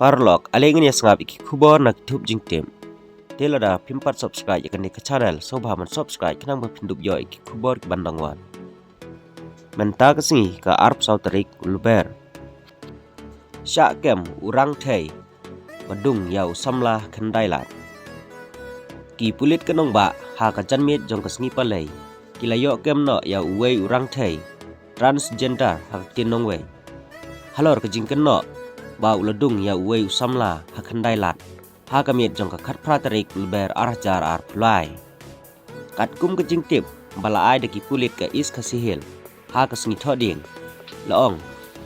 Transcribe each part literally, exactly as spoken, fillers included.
Paralok, ale ngin ïa sngap ïa ki khubor na ki thup jingtip. Te lada phim pat subscribe ïa kane ka channel, sngewbha ban subscribe khnang ba phin dup ïoh ïa ki khubor ki ban dang wan. Mynta ka sngi ka arphew saw tarik u Lber, shah kem u Rangthei ba dung ïa u samla ha Khyndai Lad. Ki pulit ka nongbah ha ka janmiet jong ka sngi Palei ki la ïoh kem noh ïa uwei u Rangthei transgender ha ka ktien nongwei, halor ka jingkynnoh ba u la dung ïa uwei u samla ha Khyndai Lad ha ka miet jong ka khatphra tarik u Lber arhajar arphew lai. Katkum ka jingtip ba la ai da ki pulit ka East Khasi Hills ha ka sngi Thohdieng, la ong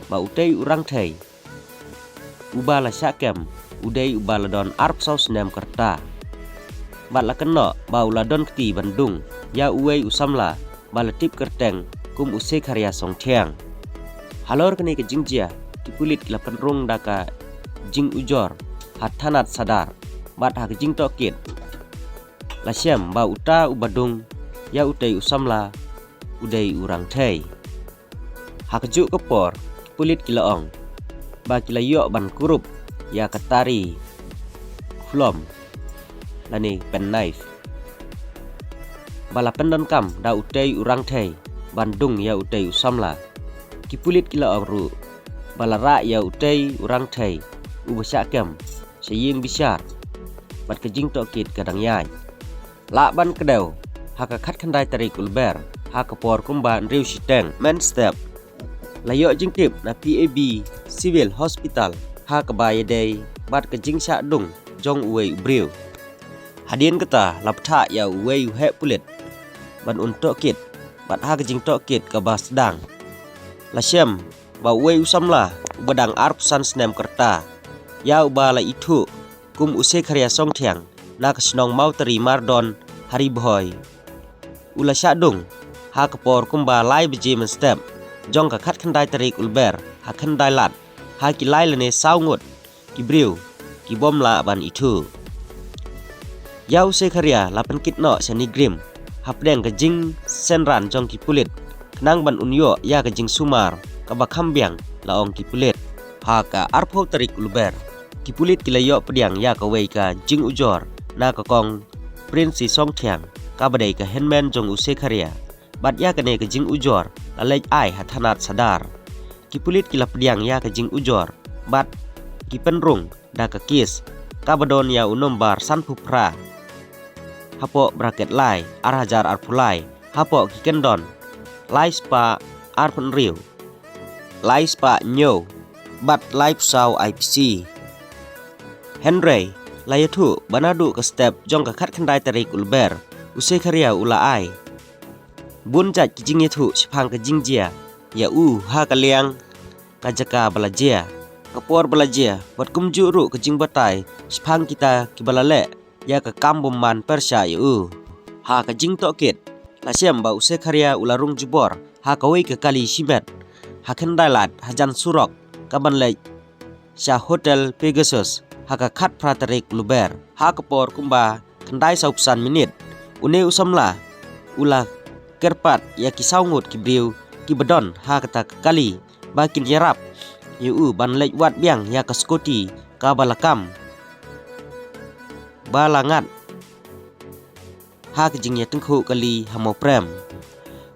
ba utei u Rangthei uba la shah kem u dei uba la don arphew saw snem ka rta. Bad la kynnoh ba u la don kti ban dung ïa uwei u samla ba la tip kyrteng kum u Sekharia Songthiang. Halor kane ka jingjia, ki pulit ki la pynrung da ka jingujor ha thanat Sadar, bad ha ka jingtohkit la shem ba uta uba dung ïa utei u samla u dei u Rangthei. Ha kajuh ka por, ki pulit ki la ong ba ki la ïoh ban kurup ïa ka tari khlom lane pen knife ba la pyndonkam da utei u Rangthei ban dung ïa utei u samla. Ki pulit ki la ong ruh ba la rah ïa utei u Rangthei uba shah kem sha ïing bishar, bad ka jingtohkit ka dang ïaid. Lah ban kdew, ha ka khatkhyndai tarik u Lber, ha ka por kumba hynriew shiteng mynstep, la ïoh jingtip na P A B Civil Hospital ha kaba ïadei bad ka jingshah dung jong uwei u briew. Hadien kata la bthah ïa uwei u heh pulit ban un tohkit, bad ha ka jingtohkit kaba sdang, la shem ba uwei u samla uba dang arphew san snem ka rta, ïa uba la ithuh kum u Sekharia Songthiang na ka shnong Mawtari Mardon ha Ri Bhoi, u la shah dung ha ka por kumba lai baje mynstep jong ka khatkhyndai tarik u Lber ha Khyndai Lad, ha ki lai lane saw ngut ki briew ki bym lah ban ithuh. Ïa u Sekharia la pynkit noh sha NEIGRIHMS hapdeng ka jingsynran jong ki pulit khnang ban un ïoh ïa ka jingsumar kaba kham biang, la ong ki pulit. Ha ka arphew tarik u Lber, ki pulit ki la ïoh pdiang ïa kawei ka jingujor na ka Kong Princy Songthiang, kaba dei ka hynmen jong u Sekharia, bad ïa kane ka jingujor la leit ai ha thanat Sadar. Ki pulit ki la pdiang ïa ka jingujor bad ki pynrung da ka kes kaba don ïa u nombar sanphew phra hapoh bracket lai, arhajar arphew lai, hapoh ki kyndon lai spah arphew hynriew, lai spah hynñiew bad lai phew saw I P C. Hynrei la ïathuh ba naduh ka step jong ka khatkhyndai tarik u Lber, u Sekharia u la ai bun jait ki jingïathuh shaphang ka jingjia ïa u ha ka liang ka jaka ba la jia, ka por ba la jia, bad kumjuh ruh ka jingbatai shaphang kita kiba la leh ïa ka kam bymman pyrshah ïa u. Ha ka jingtohkit, la shem ba u Sekharia u la rung jubor ha kawei ka kali shimet ha Khyndai Lad hajan surok kaban leit sha Hotel Pegasus ha ka khatphra tarik u Lber. Ha ka por kumba khyndai sawphew san minit, une u samla u la kyrpad ïa ki saw ngut ki briew kiba don ha kata ka kali ba kin ïarap ïa u ban leit wad biang ïa ka scooty kaba la kam ba la ngat ha ka jingïatyngkhuh kali ha Mawprem.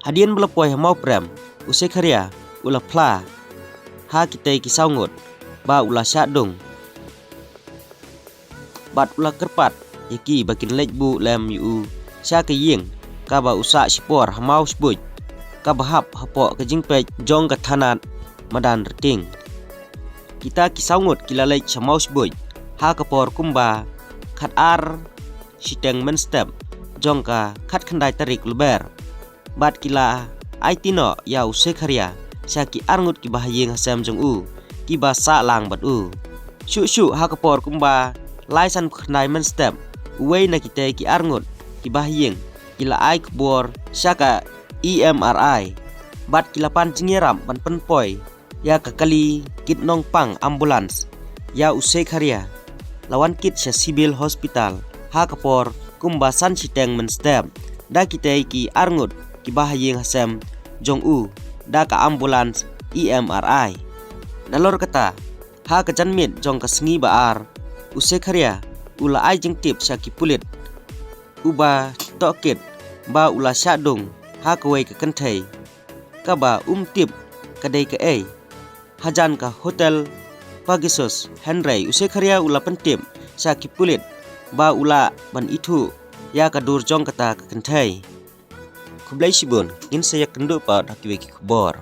Hadien ba la poi ha Mawprem, u Sekharia u la phla ha kitei ki saw ngut ba u la shah dung bad u la kyrpad ïa ki ba kin leit buh lem ïa u sha ka ïing kaba u sah shipor ha Mawshbuit, kaba hap hapoh ka jingpeit jong ka thanat Madanrting. Kita ki saw ngut ki la leit sha Mawshbuit ha ka por kumba khatar shiteng mynstep jong ka khatkhyndai tarik u Lber, bad ki la aiti noh ïa u Sekharia sha ki arngut kiba ha ïing ha sem jong u kiba sah lang bad u. Shuh shuh ha ka por kumba lai sanphew khyndai mynstep, uwei na kitei ki arngut kiba ha ïing ki la ai khubor sha ka E M R I bad ki la pan jingïarap ban pynpoi ïa ka kali kit nongpang ambulance ïa u Sekharia. La wan kit sha Civil Hospital ha ka por kumba san shiteng mynstep da kitei ki arngut kiba ha ïing ha sem jong u da ka ambulance E M R I. Nalor kata, Ha ka janmiet jong ka sngi ba ar, u Sekharia u la ai jingtip sha ki pulit uba tohkit ba u la shah dung ha kawei ka kynthei kaba um tip ka dei kaei hajan ka Hotel Pegasus. Hynrei u Sekharia u la pyntip sha ki pulit ba u lah ban ithuh ïa ka dur jong kata ka kynthei. Khublei shibun, ngin sa ïakynduh pat ha kiwei ki khubor.